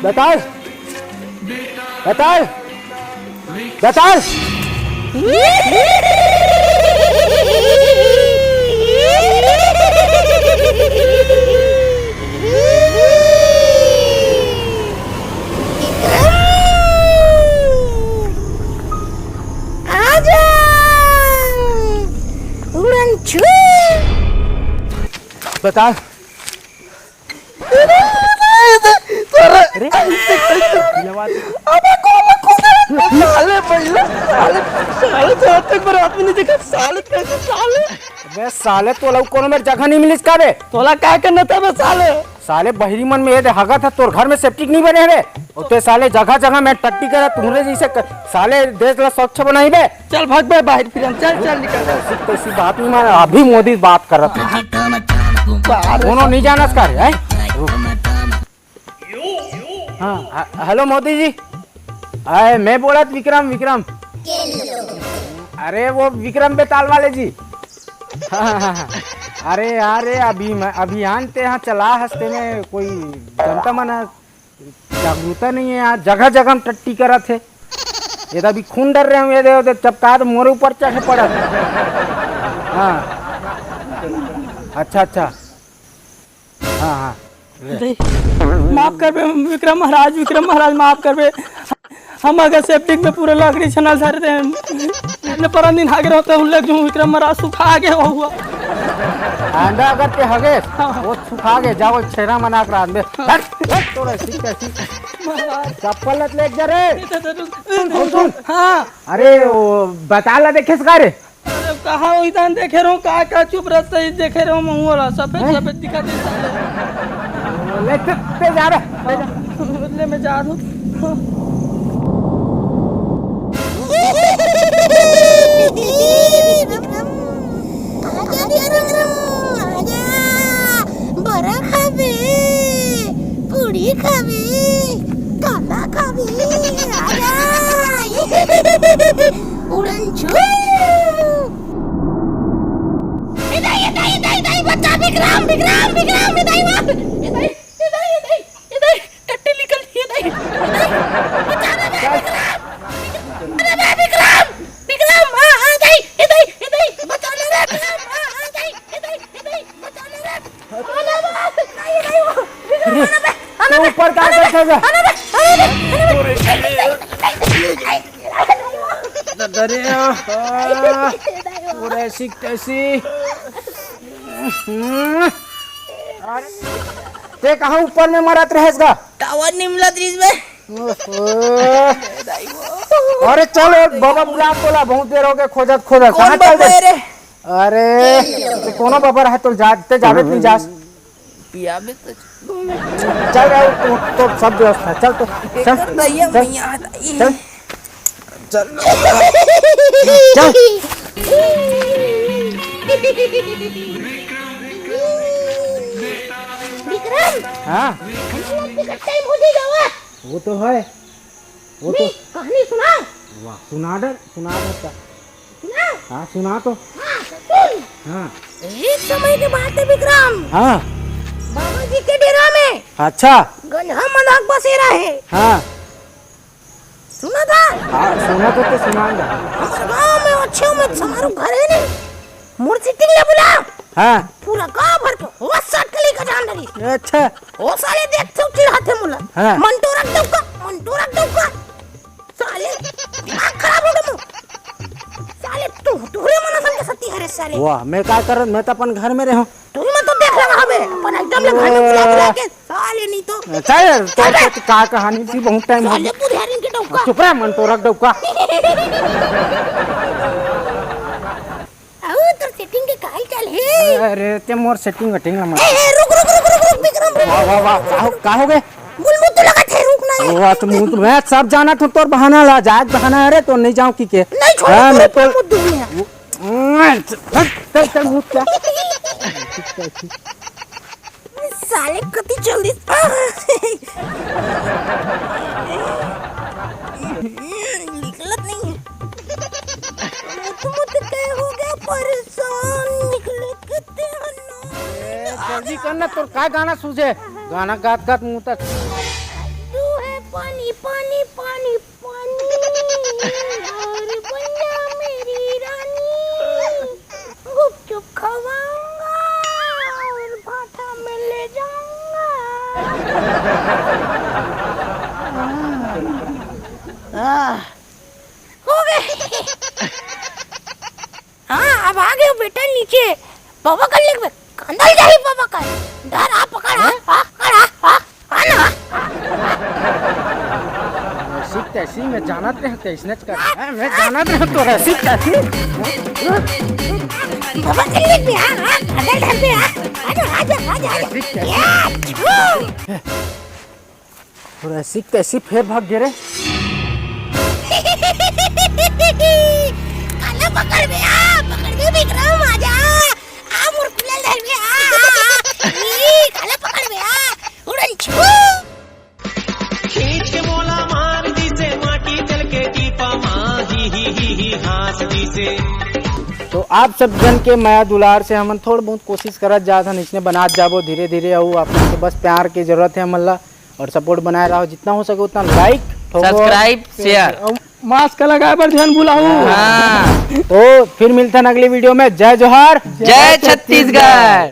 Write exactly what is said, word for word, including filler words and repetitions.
बताल, बताल, बताल। आजा, उड़न छू। बताल। अरे, अबे कौन कूदे? साले भैया, साले, साले, तो आज तक मेरा आदमी नहीं देखा, साले कैसे साले? अबे साले, तोला कोनो मेर जगह नहीं मिलिस का बे? तोला का करना था बे साले? साले बहिरी मन में ये दे हगत है, तोर घर में सेप्टिक नहीं बने हवे। अउ ते साले जगह जगह में टट्टी करा, तुहरे जैसे क-, साले देश ला स्वच्छ बनाई बे। चल भाग बे बाहर, फिर हम चल, चल निकल। ऐसी तैसी बात नहीं माने, अभी मोदी बात करत है। कोनो नहीं जानस का रे, हैं? हाँ, ह-, हेलो मोदी जी। आए, मैं बोलत विक्रम, विक्रम। अरे वो विक्रम बेताल वाले जी। हाँ, हाँ, हाँ। अरे यार, ये अभी मैं, अभियान ते यहाँ चला हस्ते में कोई जनता मन जागरूकता नहीं है यार, जगह जगह में टट्टी करत है। ये तो अभी खून डर रहे हूँ, ये दे, दे चपका तो मोरे ऊपर चढ़ पड़त। हाँ, अच्छा, अच्छा। हाँ, हाँ। दे, माफ करबे विक्रम महाराज, विक्रम महाराज, माफ करबे। हम अगर सेप्टिक में पूरा लकड़ी छना धरे थे, इतने परन दिन आगे रहते, उल्ले जो विक्रम महाराज सुखा आगे हो हुआ। आंदा अगर ते हगे, हाँ। वो सुखा गे, जाओ छेना मना कर आंदे। हट, हट, तोरा सीख, सीख। महाराज। चप्पल लत लेके जा रे। दे, दे, दे, दे, सुन, सुन। हाँ। अरे, वो बताल ला देखे सका रे? अरे, कहाँ वही दान देखे रहो, का, का चुप रहता है, देखे रहो, मुँह वाला सफेद, हैं? सफेद दिखा देता है। ले, ते, ते जा बे, ते जा। बदले में जा दो। आजा, आजा, आजा। बरा खाबे, पूड़ी खाबे, कांदा खाबे, आजा। उड़न छू। इधर, इधर, इधर, इधर, बच्चा विक्रम, विक्रम, विक्रम, इधर, इधर, इधर, इधर, इधर, टट्टी निकल रही है, इधर, इधर, बच्चा रे, विक्रम, अरे बे विक्रम, विक्रम, हाँ, हाँ, इधर, इधर, इधर, बच्चा रे, विक्रम, हाँ, हाँ, इधर, इधर, इधर, बच्चा रे। अरे, तू ऊपर का करता जा? अरे, आ, पूरा ऐसी तैसी। अरे, ते कहाँ ऊपर में मरत रहेस गा? टावर निमलत रहिस बे। ओहो। अरे चल, बाबा बुला बोला, बहुत देर हो गए खोजत खोजत। कौन कहाँ चल बाबा दे? है रे? अरे, ते कोनो बाबा रहे तो जा, ते जावे नहीं जास। पियाबे तो चल रहा है, तो, तो सब व्यवस्था है। चल तो, चल, एकर दैया चल, मैया हटाई। चल, चल, चल। विक्रम, हाँ, हम लोग के टाइम हो जाएगा। वो तो है, वो तो नहीं, कहानी सुना। वाह, सुना दे, सुना दे। सुना? हाँ, सुना तो। हाँ, तो सुन। हाँ। एक समय के बात है विक्रम। हाँ। बाबा जी के डेरा में। अच्छा। गंजहा मनाक बसेरा है। हाँ। सुना था? हाँ, सुना तो, तो सुना ना। हमारे गांव में अच्छे में समारोह घर है नहीं। मोर सेटिंग ले बुला। हाँ। पूरा गांव भर के होश सट के लेकर जान रही। अच्छा। ओ साले देख तो चिढ़ाते मुला। हाँ। मन तो रख दौका, मन तो रख दौका। साले, दिमाग खराब हो गया। साले, तू, तू रे मना संग सती हरे साले। वाह, मैं का करत, मैं तो अपन घर में रहूं। तू ही मत तो देख रहा हबे, अपन एकदम ले घर में बुला बुला के, साले नहीं तो। अच्छा यार, तो, अबे! तो का कहानी थी, बहुत टाइम हो साले, गया। बुढ़ारिन के डौका। चुप रह, मन तो रख डौका। अहो, तोर सेटिंग के का हाल चाल हे? अरे, ते मोर सेटिंग वेटिंग ला मत। ए, ए, रुक, रुक, रुक, रुक, रुक, विक्रम, रुक। वाह, वाह, वाह, का हो, का हो गए? मुलमुत तो लगा थे, रुक ना। वाह, तो मुंह तो मैं सब जाना था तोर बहाना ला, जात बहाना, अरे, तो नहीं जाऊं की के? नहीं, छोड़, हाँ, तोर मैं तो मुंह दुख में। चल, चल, चल, मुंह क्या? साले कति जल्दी निकलत नहीं है। मुत मुत के हो गया परेशान, निकले कितने हन्ना। ए, जल्दी कर ना, तोर का गाना सूझे? गाना गात गात मुंह तक। पानी, पानी, पानी, पानी, और बन जा मेरी रानी, गुपचुप खवाऊंगा और भाटा में ले जाऊंगा। आह, हो गए। हाँ, अब आ गए बेटा नीचे। बाबा कर लिख बे, कंदल जाही बाबा कर। डर आ, पकड़ आ, आ, पकड़ आ, आ, आ ना। ऐसी तैसी मैं जानत रहे, तैसने कर। हाँ, मैं जानत रहे तो ऐसी तैसी। बाबा कर लिख बे, आ, आ, कंदल धर बे, आ। आ जा, आ जा, आ जा, आ जा। ऐसी तैसी। या, छू। अउ ऐसी कैसी फेर भाग गे रे? काला पकड़ बे, आ, पकड़ बे विक्रम, आजा। आ, मोर कुलल धर बे, आ, आ, आ। ई, काला पकड़ बे, आ। उड़न छू। खींच के मोला मार दिसे, माटी चल के टीपा मा, ही, ही, ही, ही, हाँस दिसे। तो आप सब जन के मया दुलार से हमन थोड़ बहुत कोशिश करत जात हन, इसने बनात जाबो धीरे धीरे। अउ आप मन के बस प्यार के जरूरत है हमन ला, और सपोर्ट बनाए रहो, जितना हो सके उतना लाइक ठोको, सब्सक्राइब, शेयर। अउ मास्क लगाए बर झन भुलाहू। हाँ। तो फिर मिलथन अगली वीडियो में। जय जोहार, जय छत्तीसगढ़।